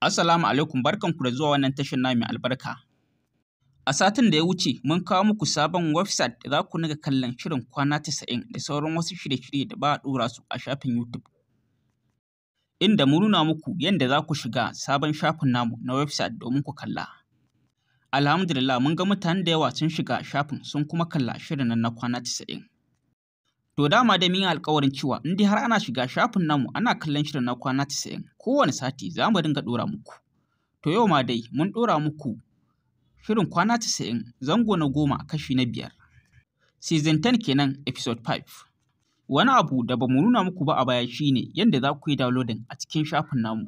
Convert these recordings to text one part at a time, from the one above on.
Assalamu alaikum, barkanku da zuwa wannan tashar namu mai albarka. A satin da ya wuce mun kawo muku sabon website da za ku dinga kallon shirin kwana 90 da sauran wasu shirye-shirye da ba a ɗora su a shafin YouTube. Inda mun nuna muku yadda za ku shiga sabon shafin namu na website domin ku kalla. Alhamdulillah, mun ga mutane da yawa sun shiga shafin sun kuma kalla shirin nan na kwana 90. To dama dai mun yi alƙawarin cewa in dai har ana shiga shafin namu ana kallon shirin na kwana 90, kowane sati za mu dinga ɗora muku. To yau ma dai mun ɗora muku shirin kwana 90, zango na 10, kashi na 5. Season 10 kenan, episode 5. Wani abu da ba mu nuna muku ba a baya shine yadda za ku yi downloading a cikin shafin namu.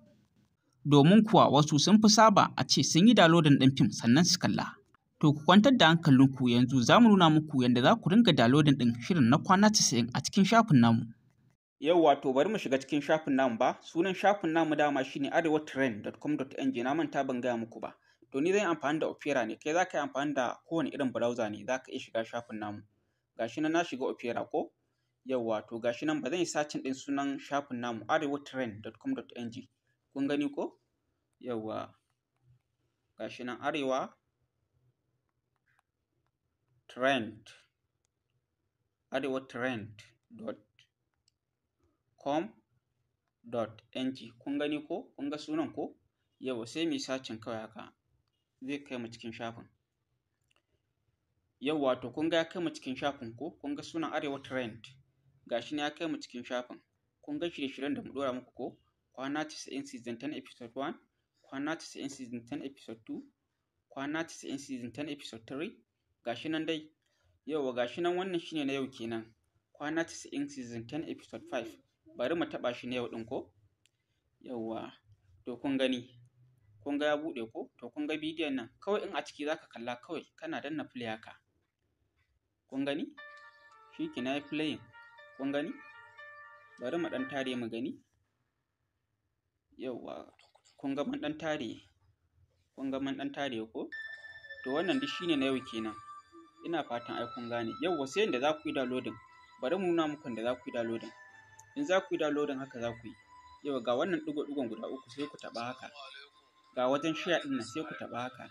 Domin kuwa wasu sun fi saba a ce sun yi downloading ɗin fim sannan su kalla. To ku kwantar da hankalinku, yanzu za mu nuna muku yadda za ku ringa downloading ɗin shirin na kwana 90 a cikin shafin namu. Yau wato bari mu shiga cikin shafin namu ba, sunan shafin namu dama shine arewatrend.com.ng, na manta ban gaya muku ba. To ni zan yi amfani da Opera ne, kai za ka yi amfani da kowane irin browser ne, za ka iya shiga shafin namu. Gashi nan na shiga Opera ko? Yauwa, to gashi nan ba zan yi searching ɗin sunan shafin namu, arewatrend.com.ng. Kun gani ko? Yauwa. Gashi nan Arewa Trend, arewatrend.com.ng. Kun gani ko? Kun ga sunan ko? Yauwa, sai mu yi searching kawai haka, zai kai mu cikin shafin. Yauwa, to kun ga ya kai mu cikin shafin ko? Kun ga sunan Arewa Trend, gashi nan ya kai mu cikin shafin. Kun ga shirye-shiryen da mu ɗora muku ko? Kwana 90 season 10 episode 1, kwana 90 season 10 episode 2, kwana 90 season 10 episode 3, gashi nan dai. Yauwa, gashi nan, wannan shine na yau kenan. Kwana 90 season 10 episode 5. Bari mu taɓa shi na yau ɗin ko? Yauwa, to kun gani. Kun ga ya buɗe ko? To kun ga bidiyon nan, kawai in a ciki za ka kalla, kawai kana danna play haka. Kun gani? Shi kenan, ya yi playing. Kun gani? Bari mu ɗan tare mu gani. Yauwa, kun ga mun ɗan tare. Kun ga mun ɗan tare ko? To wannan duk shine na yau kenan. Ina fatan ai kun gane. Yauwa, sai yanda za ku yi downloading. Bari mu nuna muku yanda za ku yi downloading. In za ku yi downloading, haka za ku yi. Yauwa, ga wannan ɗigo-ɗigon guda uku, sai ku taɓa haka. Ga wajen share ɗin nan, sai ku taɓa haka.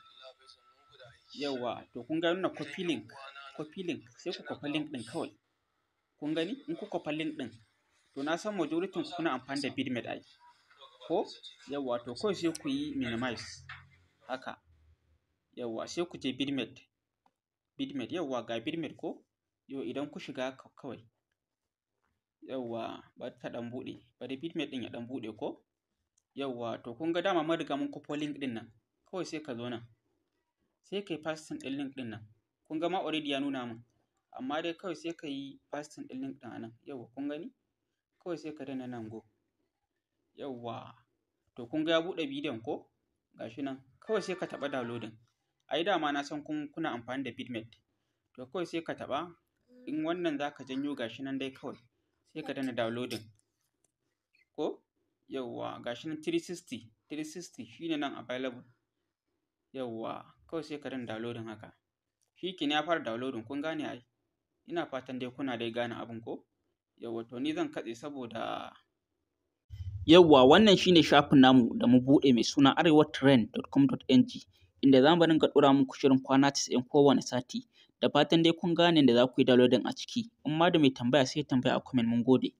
Yauwa, to kun ga nuna copy link, copy link, sai ku kwafa link ɗin kawai. Kun gani? In ku kwafa link ɗin, to na san majority ku kuna amfani da Vidmate ai. Ko? Yauwa, to kawai sai ku yi minimize haka. Yauwa, sai ku je Vidmate. Vidmate, yauwa, ga Vidmate ko? Yau idan ku shiga haka kawai. Yauwa, bari ta ɗan buɗe. Bari Vidmate ɗin ya ɗan buɗe ko? Yauwa, to kun ga dama mun riga mun kwafo link ɗin nan. Kawai sai ka zo nan. Sai ka yi pasting ɗin link ɗin nan. Kun ga ma already ya nuna min. Amma dai kawai sai ka yi pasting ɗin link ɗin a nan. Yauwa, kun gani? Kawai sai ka danna nan go. Yauwa, to kun ga ya buɗe bidiyon ko? Gashi nan. Kawai sai ka taɓa downloading. Ai dama na san kun kuna amfani da Vidmate. To kawai sai ka taɓa, in wannan za ka janyo, gashi nan dai kawai. Sai ka danna downloading. Ko? Yauwa, gashi nan 360, 360 shine nan available. Yauwa, kawai sai ka danna downloading haka. Shi kenan, ya fara downloading, kun gane ai. Ina fatan dai kuna dai gane abin ko? Yauwa, to ni zan katse saboda. Yauwa, wannan shine shafin namu da mu buɗe mai suna arewatrend.com.ng, inda za mu dinga ɗora muku shirin kwana 90 kowane sati. Da fatan dai kun gane yadda za ku yi downloading a ciki. In ma da mai tambaya, sai ya tambaya a comment. Mun gode.